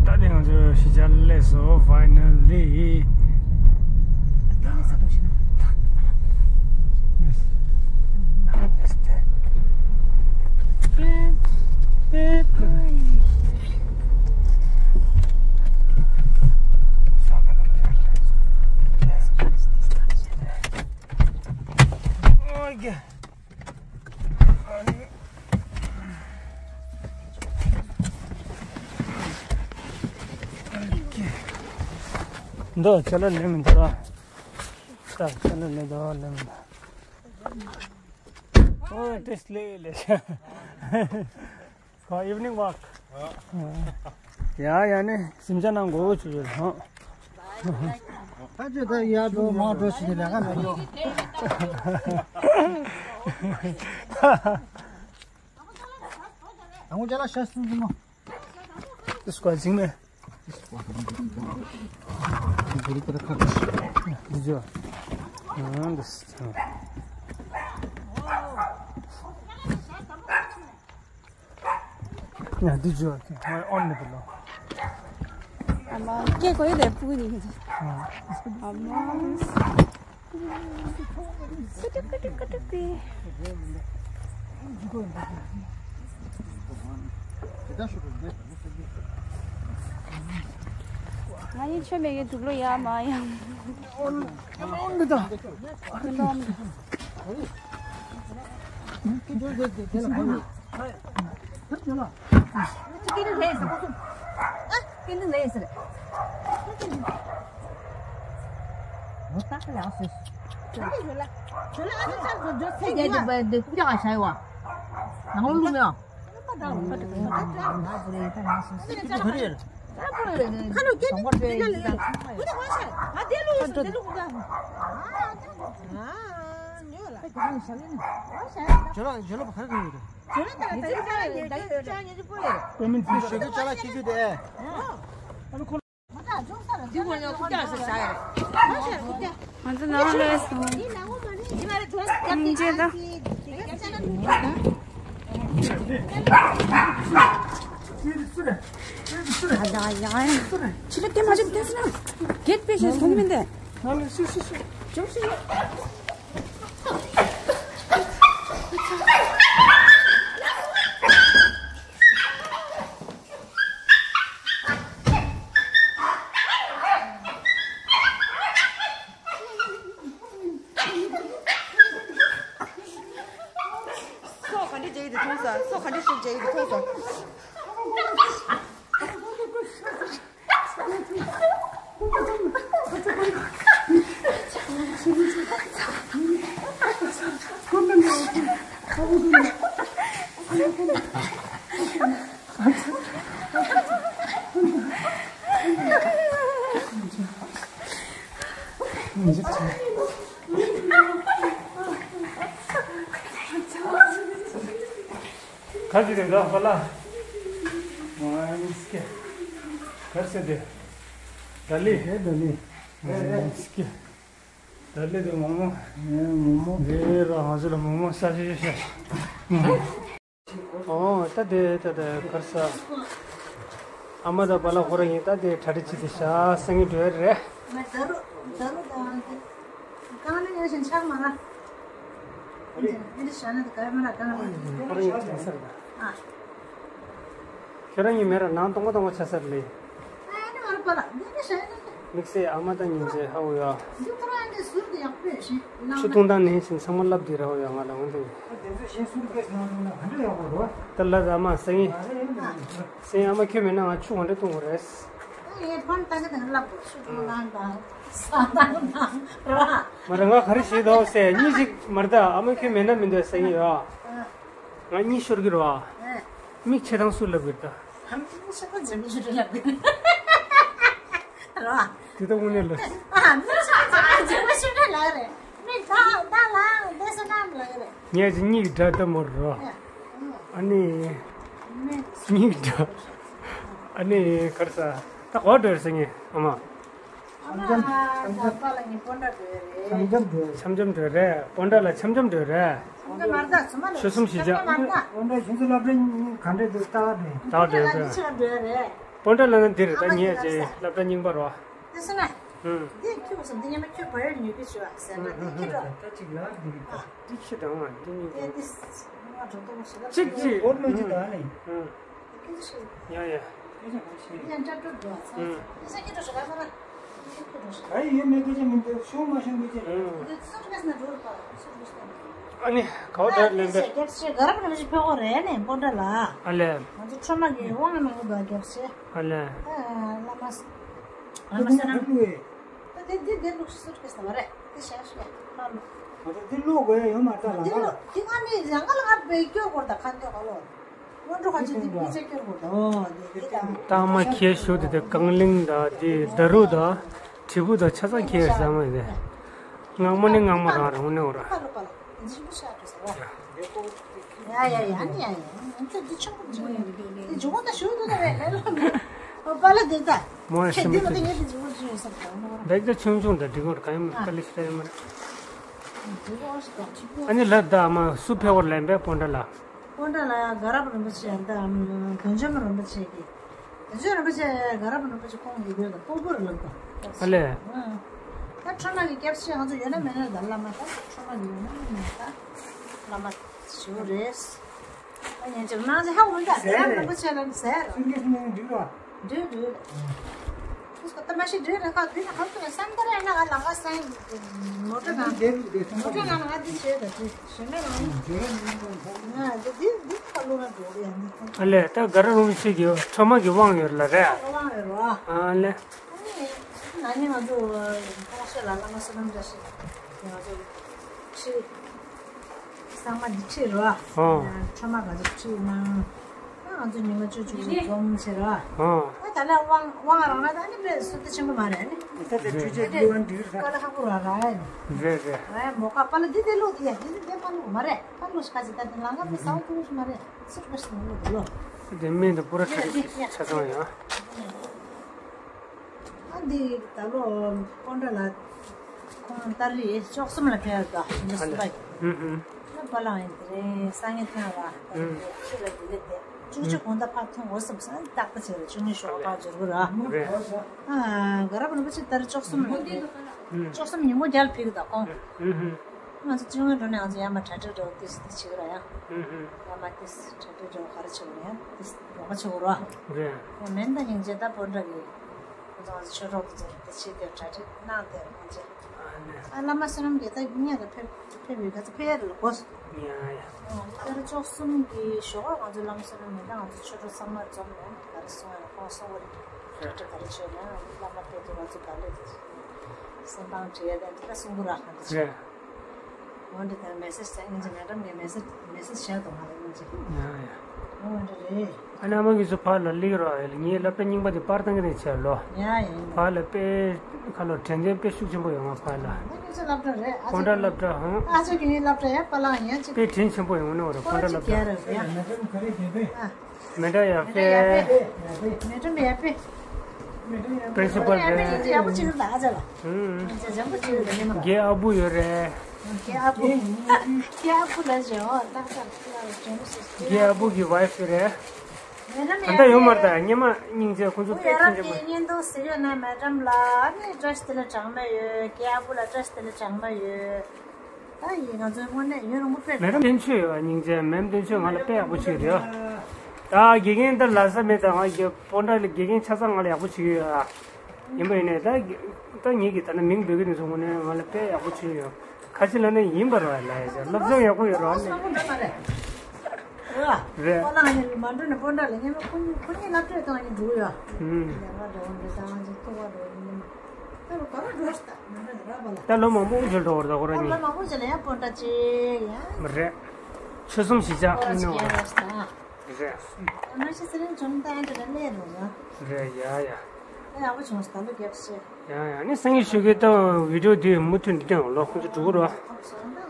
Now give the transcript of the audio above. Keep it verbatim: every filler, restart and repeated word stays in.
ད་དེ་ང་ཚོ་གཞིས་ཆགས་སླེབས་སོང་། Finally། འདི་ཁྱོད་ལ་ལེན་མི་འདུག་ར། ད་ཁྱོད་ལ་ལེན་འདུག་ལེན་མི་འདུག་ཨོ་ཏེ་སླེ་ལེ། ཁོ་evening walk། ཡ་ཡ་ནི་སེམས་ཅན་ནང་མགོ་བོ་ཆུ་ཡོད་ཧང་། ད་ཅི་ད་ཡ་འགྲོ་མ་འགྲོ་ཞིག་ལས་ཀ་མེད་འགྲོ། དང་པོ་ཅ་ལག་ཤ་སུ་ཟིན་མོ། ཏེ་སྐོར་ཟིན་མེ། འདི་ཇོ། ཨང་འདི་སི། ཡ་འདི་ཇོ། ཨོན་ནི་བི་ལོ། ཨ་མ་སྐད་གོ་ཡི་དེ་ཕུག་ནི། ཨ་མ། ཀ་ཏུ་ཀ་ཏུ་ཀ་ཏུ་པི། ང་ཡི་ཆོས་མེད་ཀྱི་དུག་ལོ་ཡ་མ་ཡ། ཨོན་ནི་ད། ཨོན་ནི་ད། ང་ཚོ་ནང་ལ་སོང་། ཨ་ཡ་ཡ། ཕྱི་ལ་སྐད་མ་བྱེད་ཏེ་སོང་ན། གེད་པེ་ཞེས་གསུང་མིན་ཏེ། ནང་ལ་ཤི་ཤི་ཤི། ཅོག་ཤི། སོ་ག་འདྲ་བྱེད་ཀྱི་འདུག་མཐོང་ས། སོ་ག་འདྲ་ཞིག་བྱེད་ཀྱི་འདུག་མཐོང་ས། ག་ཅི་རེད་ག་པ་ལ། ང་ཨ་ནི་སྐད། ག་རེ་ཟེར་དེ། ད་ལི། ཨེ་ད་ལི། ཨ་ནི་སྐད། ད་ལི་དེ་མོག་མོག་ཨེ་མོག་མོག་དེ་ར་ང་ཚོ་ལ་མོག་མོག་ས་ཞེ་ཞེ་ཞེ། ཨོ་ད་དེ་ད་དེ་གར་ས། ཨ་མ་ད་པ་ལ་ཁོ་ར་ཡིན། ད་དེ་གྲ་སྒྲིག་བྱེད་དེ་ཤ་སེང་གེ་འགྲོ་ཡ་རེད། ང་ད་རུ་ད་རུ་ད་དེ་གང་ལ་ཡ་ཞིང་ཆག་མ་ར། ཨེ་འདི་ཤ་ན་དེ་ག་མ་ར་གང་ལ་ཁོ་ར་ཡིན་ཆག་ས་རེད། ཨ། ཁྱོད་རང་གཉིས་མེད་ར་ནང་སྟོང་པ་སྟོང་པ་ཆ་ས་རེད་ལེ། ཨ་ནི་མ་ར་པ་ལ་འདི་ནི་ཤ་ཡིན་ནི། དམིགས་བསལ་ཨ་མ་དང་གཉིས་མཛེས་ཧ་འུ་ཡ། འདི་ཁོ་རང་འདི་ཟུར་དུ་ཡག་པོ་ཞིག་ལངས་ཆུ་འཐུང་སྟངས་ནི་ཞིང་ཚང་མ་བསླབ་དེ་ར་འུ་ཡ་ང་ལ་འོན་ཏེ། ད་ལ་ཨ་མ་སེང་གེ། སེང་གེ་ཨ་མ་ཁྱོད་མེད་ན་ང་ཆུ་འོན་ཏེ་འཐུང་དགོས་རེད། ཨ་ཡེ་ཕོན་ཏག་ཏག་བསླབ་དགོས། ཆུ་འཐུང་སྟངས་དང་ཟ་སྟངས་དང་ར། མ་རེད་ང་ག་རེ་བྱེད་དོ་ཟེར་གཉིས་ཅིག་མ་རེད་ད་ཨ་མ་ཁྱོད་མེད་ན་མི་འདོད་སེང་གེ་ཡ། ང་གཉིད་ཤོར་གི་རེད་བ། ཨེ། མིག་ཕྱེ་སྟངས་སུ་ལབ་གི་རེད་ད། ཨ་མིག་ཕྱེ་སྟངས་འཛེམ་ཞུ་ལབ་གི་རེད། རེད་བ། དེ་ལྟ་དངོས་གནས་ལ། ཨ་མིག་ཕྱེ་སྟངས་འཛེམ་ཞུ་ལབ་གི་རེད། མིག་ད་ད་ལ་འདི་སུ་ནམ་ལབ་གི་རེད། ངས་ཀྱི་གཉིད་འདྲ་ལྟ་མོ་རེད་བ། ཨེ། ཨ་ནི། མིག་གཉིད་འདྲ། ཨ་ནི་གར་ས། ད་གོ་འགྲོ་ཟེར་ངས་ཨ་མ། འཆམ་འཆམ་འཆམ་འཆམ་འགྲོ་རེད། འཆམ་འཆམ་འགྲོ་རེད། སྤོན་ཊ་ལ་འཆམ་འཆམ་འགྲོ་རེད། ཆུ་གསུམ་གཞིས་ཆགས། སྤོན་ཊ་གཞུང་ཚོ་སློབ་གྲྭ་ག་འདྲས་འདུག་ལྟ་བ་འདྲ། ལྟ་བ་འདྲ་འདུག་སྤོན་ཊ་ལ་ནི་འདིར་ད་ཉེ་ཅིག་སློབ་གྲྭ་རྙིང་པ་རོ། དེ་སོང་ན། ཧུམ། འདི་ཁྱོད་བསམ་འདི་ཉི་མ་ཁྱོད་བར་ཡོད་ཉོས་ཀྱི་ཞུ་བ་ཟེར་ན་འདི་ཁྱོད་འགྲོ། ད་ཅིག་ལ་འདི་རིགས་ད། འདི་ཁྱོད་དང་བ་འདི་གཉིས་ཀྱི། ཅིག་ཅིག་འོར་མ་ཅིག་ད་ནི། ཧུམ། ཡ་ཡ། ཨ་ནི་ག་བ་ད་ལེན་པས། ཨ་ལས། ཨ་ལས། ད་མ་ཁྱེར་ཞུ་དེ་དེ་རྐང་གླིང་དང་དེ་དྲིལ་བུ་དང་ཆ་ཚང་ཁྱེར་ཟ་མ་ཡིན། སྔགས་མོ་ནི་སྔགས་མོ་རང་རང་ནས་འོ་ར། མོ་ཡང་སེམས་ཀྱི་བེག་ད་ཆུང་ཆུང་དང་འགྲིག་གོ་ག་ཡིན་མ་ཀ་ལི་ཤི་ར་ཡིན་མ་རེད། ཨ་ནི་ལ་ད་མ་སུ་ཕེ་བོར་ལེན་པའི་སྤོན་ཊ་ལ། སྤོན་ཊ་ལ་ག་རབ་རིན་པོ་ཆེ་ཡང་ད་དོན་གཅོད་མ་རིན་པོ་ཆེ་གི། དོན་གཅོད་རིན་པོ་ཆེ་ག་རབ་རིན་པོ་ཆེ་ཁོང་གི་ཡུལ་ལ་སྤོ་བོར་ལུག་ཨ་ལས། ད་ཁྲོ་མ་གི་སྐྱབས་ཆེ་ང་ཚོ་ཡོད་ན་མེད་ན་ད་བླ་མ་ད་ཁྲོ་མ་གི་ཡོད་ན་མེད་ན་ད་བླ་མ་ཞུ་རེད། ད་ཉན་ཅིག་ནང་ཅིག་ཧ་གོ་མི་འདུག་དེ་རབ་རིན་པོ་ཆེ་ལ་ཟེར། འགྲིག་ར། འགྲིག་འགྲིག་ཁོས་ད་མ་ཤི་འགྲིག་ར་ཁ་འདི་ན་ཁ་ཐུག་བསམ་ད་ར་ན་ང་ལ་ང་སེང་མོ་ཊ་ནང་མོ་ཊ་ནང་ང་འདི་བྱས་ད་དེ་ཞེ་མེད་ལ་ང་འདི་འདི་འདི་ཁ་ལོ་ན་འགྲོ་རེད་ཡང་འདི་ཁ། ཨ་ལས་ད་ག་ར་རུང་ཤི་གི་ཁྲོ་མ་གི་དབང་ཡོད་ལ་རེད། དབང་ཡོད་རོ། ཨ་ལས། ཨ་ནི་ང་ཚོ་ཁོང་ཤེས་ལ་བླ་མ་བསོད་ནམས་བཀྲ་ཤིས་ང་ཚོ་ཁྲིད། གསར་མ་འདི་ཁྲིད་རོ། ཨོ། ཁྲོ་མ་ག་ཚོད་ཁྲིད་གནང་། ང་ཚོ་ཉི་མ་བཅུ་བཅུ་ཞིག་འཛོམས་བྱེད་རོ། ཨོ། ཨ་ད་ལ་དབང་དབང་རང་ན་ད་ནི་དཔེ་སུ་ཏི་ཆེན་པོ་མ་རེད་ནི། ད་དེ་ཁྲུས་ཆེ་རེད། ཀ་ལ་ཧ་གོ་ར་ར་ཡ་ནི། རེད་རེད། ཨ་མོ་ཀ་པ་ལ་འདི་དེ་ལོ་དེ་ཡ་འདི་འདི་དེ་པ་ལོ་མ་རེད། པ་ལོ་ཞིག་ག་ཅིག་ད་དེ་ལང་ཀ་དེ་ས་བ་ཀུ་རུ་ཞིག་མ་རེད། སུ་ཏི་ཞིག་མ་ལོ་དེ་ལོ། དེ་མིན་དུ་པུ་ར་ཁྲ་ཁྲ་ཆ་ཚང་ཡ། ཨ་འདི་ད་ལོ་སྤོན་ཊ་ལ་ཁོང་ཏ་རི་བཅུ་གསུམ་ལ་ཕེབས་ཡོད་ད་ཉི་མ་གསུམ་པ་ཡིན། ཨུ་ཧུ། ཨ་པ་ལང་ཡིན་དེ་རིང་སང་ཉིན་ཐེངས་ལ་ཨུ་ཕྱི་ལ་དེ་ལས་དེ་བཅུ་གཅིག་དགོང་དག་ཕར་ཐོན་འོ་བསམ་སང་རྟག་པ་བྱས་ལ་བཅུ་གཉིས་ཞོགས་པ་ཕར་འབྱོར་གི་ར། རེད། ཨ་ག་ར་པ་རིན་པོ་ཆེ་ཏ་རི་བཅུ་གསུམ་ལ་ཨུ་བཅུ་གསུམ་ཉིན་མོ་རྒྱལ་ཕེབས་གི་ད་ཁོང་། ཨུ་ཧུ། ང་ཚོ་སྤྱི་ཡོངས་འགྲོ་ནས་ང་ཚོ་ཡར་མར་གྲ་སྒྲིག་འགྲོ་ཏིས་ཏིས་བྱེད་ཀྱི་ར་ཡ། ཧུམ་ཧུམ། ཡར་མར་ཏིས་གྲ་སྒྲིག་འགྲོ་ག་རེ་བྱེད་དགོས་ཡ་ཏིས་རོགས་པ་བྱེད་དགོས་ར། རེད། ཡང་མེད་ན་སྙིང་རྗེ་ད་སྤོན་ཊ་གི་ཁོ་ཚོ་ང་ཚོ་ཆོས་གྲོགས་དེ་ཚོར་ཏིས་བྱེད་དེ་གྲ་སྒྲིག་གནང་དེ་ར་ང་ཚོ། ཨ་ནི། ཨ་བླ་མ་བསོད་ནམས་དགེ་ལྡན་གཉིས་ལ་ཕེབས་ཕེབས་ཡོད་ག་ཚོད་ཕེབས་ཡ་རེད་ལ་གོ། ཡ་ཡ། ཨ་ད་ར་བཅུ་གསུམ་གི་ཞོགས་ཀ་ང་ཚོ་བླ་མ་བསོད་ནམས་མེད་ན་ང་ཚོ་ཆོས་གྲོགས་ཚང་མ་འཛོམས་ནས་ག་རེ་གསུང་ཡ་ཁོང་གསུང་གི་རེད། གྲ་སྒྲིག་ག་རེ་བྱས་ན་བླ་མ་ཕེབས་དུས་ང་ཚོ་ག་ལེ་དེ་སེམས་པང་བྲིས་ཡ་དེ་འདི་ལ་གསུང་གི་ར་ཁང་དེ་བྱས། རེད། འོན་ཏེ་དེར་མེ་སེ་ཇི་བྱས་ཡིན་ཅིག་ང་འགྲམ་ནས་མེ་སེ་མེ་སེ་ཇི་བྱས་འདུག་ང་ལ་ཡིན་ཅིག་ཡ་ཡ། འོ་འདྲ་རེད། ཨ་ནི་ཨ་མ་གིས་ཚུར་ཕར་ལ་སླེབས་རོགས་ཨེ་ལ་ངའི་སློབ་གྲྭ་རྙིང་པ་དེ་པར་བཏང་གི་རེད་བྱས་ལོ། ཡ་ཡ་ཡིན། ཕར་ལ་དཔེ་ཁ་ལོ་དྲན་རྟེན་དཔེ་ཤུགས་ཆེན་པོ་ཡོང་ང་ཕར་ལ། ད་ཁྱོད་ཚོའི་སློབ་གྲྭ་རེད། ཨ་སྤོན་ཊ་ཅག་སློབ་གྲྭ་ཧང་། ཨ་ཅག་གི་ངའི་སློབ་གྲྭ་ཡ་པ་ལང་ཡ་ཅིག་དཔེ་དྲིན་ཆེན་པོ་ཡོང་ནི་འོ་རེད་སྤོན་ཊ་སློབ་གྲྭ། ཨ། མེ་ཏྲ་ཡ་ཕེ། མེ་ཏྲ་མེ་ཡ་ཕེ། པི་རིན་སི་པལ་རེད། ཡག་པོ་ཅིག་རེད་ད་ཨ་ཅག་ལ། ཧུམ། ཅག་ཅག་པོ་ཅིག་རེད་ད་ཉི་མ། རྒན་ཨ་བུ་ཡོད་རེད། རྒན་ཨ་བུ། རྒན་ཨ་བུ་ལ་ཅིག་ཨོ་ཏག་ཏག་ཅིག་ལ་ཅིག་མོ་ཞིག་རྒན་ཨ་བུ་གི་ཝའི་ཕི་རེད། མེ་ཏྲ་མེ་ཡ་ཕེ། ད་ལྟ་ཡོད་མ་རེད་ད་སྙེ་མ་སྙིང་རྗེ་ཁོང་ཚོ་ཨོ་དཔེ་ཡ་རབ་ཅིག་ཆེན་པོ། བརྙན་ཐུང་གཟིགས་ཡོད་ན་མེ་ཏྲམ་ལ་ཨ་ནི་བཀྲ་ཤིས་བདེ་ལེགས་གྲངས་མེད་ཡོད། རྒན་ཨ་བུ་ལ་བཀྲ་ཤིས་བདེ་ལེགས་གྲངས་མེད་ཡོད། ད་ཡིན་ང་ཚོའི་དངོས་གནས་ཡུན་རིང་པོ་དཔེ། མེ་ཏྲམ་བསྟན་ཆོས་ཡོད་སྙིང་རྗེ་མེམ་བསྟན་ཆོས་ང་ལ་དཔེ་ཡག་པོ་བྱེད་ཀྱི་རེད། ད་དགེ་རྒན་ད་ལ་ས་མེད་ད་ང་གི་སྤོན་ཊ་ལ་དགེ་རྒན་ཆ་ཚང་ང་ལ་ཡག་པོ་བྱེད་ཀྱི་ཡོད་ཨ། ཡིན་པ་ཡིན་ནའི་ད་ད་ངེད་ཀྱི་ད་ནི་མིང་འབོད་ཀྱི་འདུག་ཚོ་དངོས་གནས་ང་ལ་དཔེ་ཡག་པོ་བྱེད་ཀྱི་ཡོད། ཁ་ཆེ་ལ་ནི་ཡིན་པ་རེད་ལ་ཡ་ཅག་སློབ་སྦྱོང་ཡག་པོ་ཡོད་རེད་ཨ་ནི། རེད། ཁོ་ལ་ང་གཉིས་མ་འགྲོ་ནས་སྤོན་ཊ་ལ་ངས་མ་ཁོ་གཉིས་ཁོ་གཉིས་སློབ་གྲྭའི་སྟེང་ནས་འགྲོ་གི་ཡོད། ཧུམ། ཡ་ང་འགྲོ་འགྲོ་ད་ང་ཚོ་ཐུག་པ་འགྲོ་ཡིན། ད་ལོ་མང་པོ་ཅིག་འགྲོ་བར་ད་ཁོ་རང་གཉིས། ལོ་མང་པོ་ཅིག་ལ་ཡང་སྤོན་ཊ་ཅིག་ཡང་། མ་རེད། ཆུ་གསུམ་གཞིས་ཆགས་ཨ་ནི་བ། རེད། མ་གཞི་ཚེ་རིང་བྱུང་ད་ཨ་འདྲ་ལ་གནས་རུང་ཡང་། རེད་ཡ་ཡ། ད་ཡག་པོ་བྱུང་སོང་ད་ལོ་རྒྱབ་ཤེས། ཡ་ཡ་ནི་སང་ཉིན་ཞུ་གི་ད་བི་ཌི་ཡོ་འདི་མུ་མཐུད་འདི་སྟེང་ལོ་ཁོང་ཚོ་འགྲོ་གི་རེད།